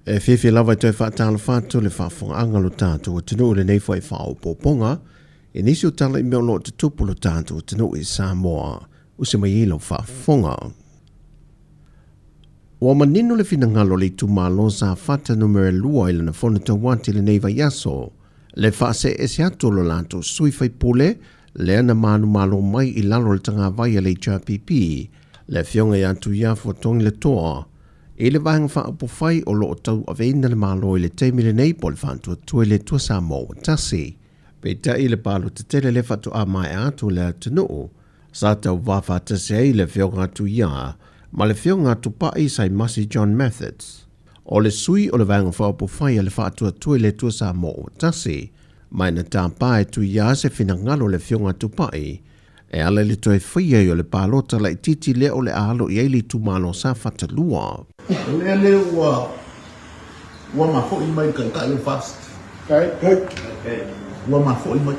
E fiafia lava e toe faatalofa atu le faafofogaaga o lo tatou atunuu i lenei foi faaopoopoga i nisi o tala i mea o lo o tutupu lo tatou atunuu i Samoa. Usi mai ai lau faafofoga. Ua manino le finagalo o le itumalo Safata numera 2 i lana fono tauati i lenei vaiaso, le faaseese atu o lo latou sui faipule lea na manumalo mai i lalo o le tagavai a le HRPP, le afioga ia Tuiafu Togiletoa, i le Vaega Faaupufai o lo o tauaveina le Malo i le taimi lenei po o le Faatuatua i le Atua Samoa ua Tasi. Peitai i le palota tele lea faatoa maea atu le atunuu, sa tauva faatasi ai le Afioga a Tuia ma le Afioga a Tupai Saimasi John Methods. O le sui o le Vaega Faaupufai a le Faatuatua i le Atua Samoa ua Tasi, ma na tapa e Tuia se finagalo o le Afioga a Tupai e ala i le toe faia ai o le palota laitiiti lea o le a alo i ai le itumalo Safata 2. O le lea ua ua mafo'i mai le Taitai o FAST. Ua mafo'i mai.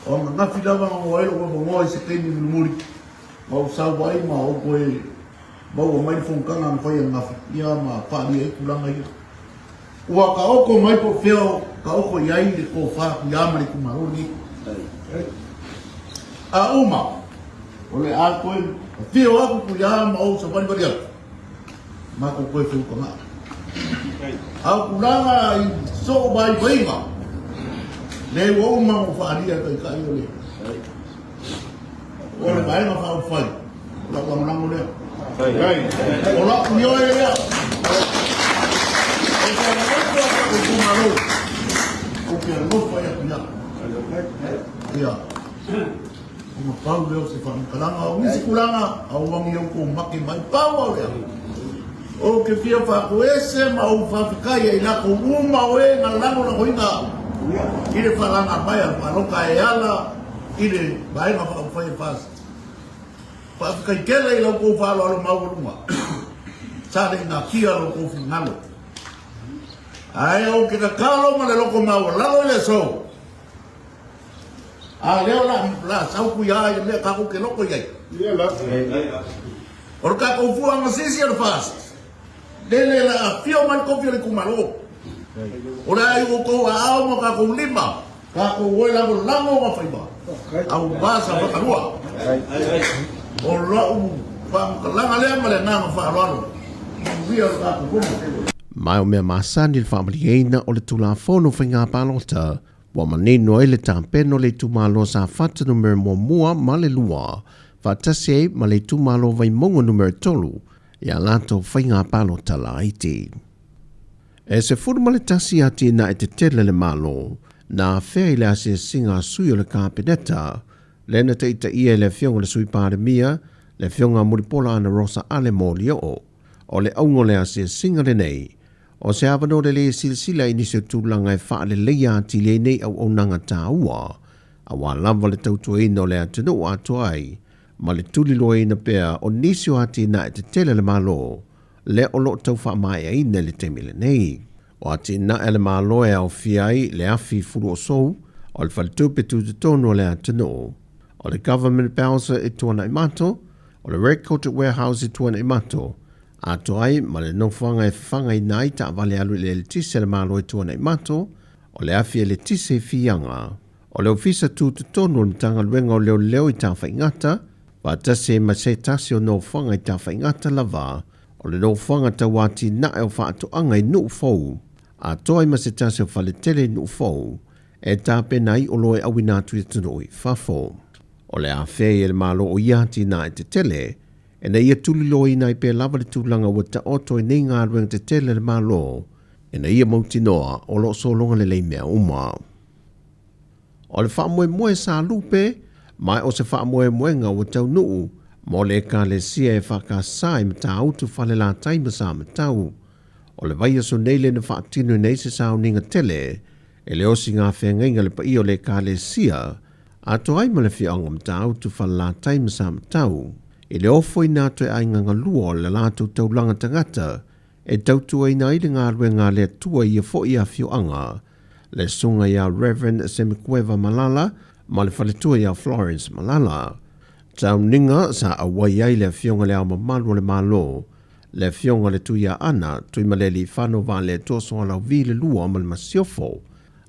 O ananafi lava na maua ai lou avanoa i se taimi mulimuli ma ou sau ai ma ou toe maua mai le fonotaga na fai ananafi, ia ma faaalia ai tulaga ia. Ua taoto mai po o fea o taoto i ai le tofa Tuia ma le itumalo lenei. A uma, o le a toe afio atu Tuia ma ou savalivali atu, matou toe feutaga'i. A o tulaga i sou vaivaiga, lea ua uma ona ou faaalia e Taitai o le O le Vaega Faaupufai, o lau lagolago lea. O lau ioe lea. Ou te alofa i lou itumalo. Ou te alofa ia Tuia. Ia. Ona pau lea o se faamatalaga. O nisi tulaga, aua ne i outou make mai. Pau au lea. Ou te fia faatoese ma ou faafetai ia i latou uma o e na lagolagoina au i le faalaga mai a le palota e ala i le Vaega Faaupufai e FAST. Faafetai tele i la outou faaaloalo maualuga sa le i natia lo outou finagalo. Ae ou te tatalo ma le loto maualalo i le aso, a lea o le a sau Tuia i le mea tatou te loto i ai. O le tatou fua gasisi o le FAST, lele la afio mai le tofi o le itumalo. O le a i outou aao ma tatou lima, tatou o e lagolago ma faiva, aua Safata 2. O lau faamatalaga lea ma le agaga faaaloalo. Manuia le tatou Fono. Ma o mea masani le faamalieina o le Tulafono Faiga Palota ua manino ai le tapena o le itumalo Safata numera 1 ma le 2 faatasi ai ma le itumalo Vaimauga numera 3 i a latou faiga palota laiti. E 11 atinae tetele le Malo na afea i le asiasiga a sui o le Kapeneta lea na taitaia e le Afioga i le Sui Palemia, le Afioga a Mulipola Anarosa Ale Molioo. O le auga o le asiasiga lenei, O se avanoa lelei e silasila i nisi o tulaga e faaleleia atili ai nei auaunaga taua, aua lava le tautuaina o le atunuu atoa ai ma le tuliloaina pea o nisi o atinae tetele a le Malo lea o lo o tau faamaeaina i le taimi lenei. O atinae a le Malo e aofia ai le afi fuluosou, o le faletupe tutotonu o le atunuu, o le Government Bowser i Tuanaimato, o le Record Warehouse i Tuanaimato, Atoa ai ma le nofoaga e fafagaina ai taavale alu i le eletise a le Malo i Tuanaimato, o le afi eletise i Fiaga, o le Ofisa Tutotonu o le Matagaluega o Leoleo i Tafaigata, faatasi ai ma se tasi o nofoaga i Tafaigata lava, o le nofoaga tau atinae o faatoaga i Nuufou, atoa ai ma se tasi o faletele i Nuufou, e tapena ai oloa e auina atu i atunuu i fafo. O le afea i e le Malo o ia atinae tetele, Ina ia tuliloaina ai pea lava le tulaga ua taoto ai nei galuega tetele a le Malo, ina ia mautinoa o lo o sologa lelei mea uma. O le faamoemoe sa lupe, ma o se faamoemoega ua taunuu mo le Ekalesia EFKS i Matautu Falelatai ma Samatau. O le vaiaso nei lea na faatinoina ai se sauniga tele e le osiga feagaiga le paia o le Ekalesia, Atoa ai ma le afioaga o Matautu, Falelatai ma Samatau, i le ofoina atu e aiga galua o le latou taulaga tagata e tautuaina ai le galuega a le Atua i ia foi afioaga, le susuga ia Rev. Semikueva Malala ma le faletua ia Florence Malala. Sauniga sa auai ai le Afioga i Le Ao Mamalu o le Malo, Le Afioga i le Tuiaana, Tuimalealiifano Vaaletoa Sualauvi le Lua ma le Masiofo,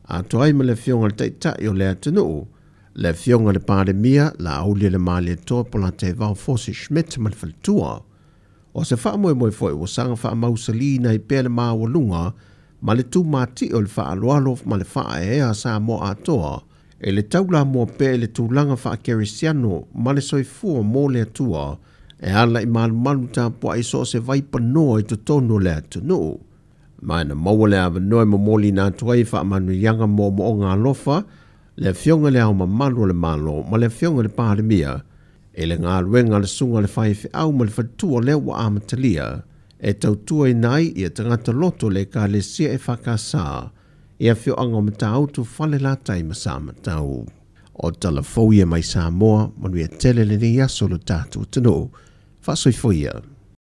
atoa ai ma le Afioga i le Taitai o le atunuu, le Afioga i le Palemia, Laaulialemalietoa Polataivao Fosi Schmidt ma le Faletua. O se faamoemoe foi ua saga faamausaliina ai pea le maualuga ma le tumatie o le faaaloalo ma le faaeaea a Samoa atoa e le taulamua pea i le tulaga faakerisiano ma le soifua mo le Atua e ala i malumalu tapuai so o se vaipanoa i totonu o le atunuu. Ma na maua le avanoa e momoliina atu ai faamanuiaga moomooga alofa le Afioga i Le Ao Mamalu o le Malo ma le Afioga i le Palemia i le galuega a le Susuga i le Faifeau ma le Faletua lea ua amatalia e tautuaina ai ia tagata loto o le Ekalesia EFKS i afioaga o Matautu, Falelatai ma Samatau. O tala fou ia mai Samoa, manuia tele lenei aso lo tatou atunuu. Faasoifua ia.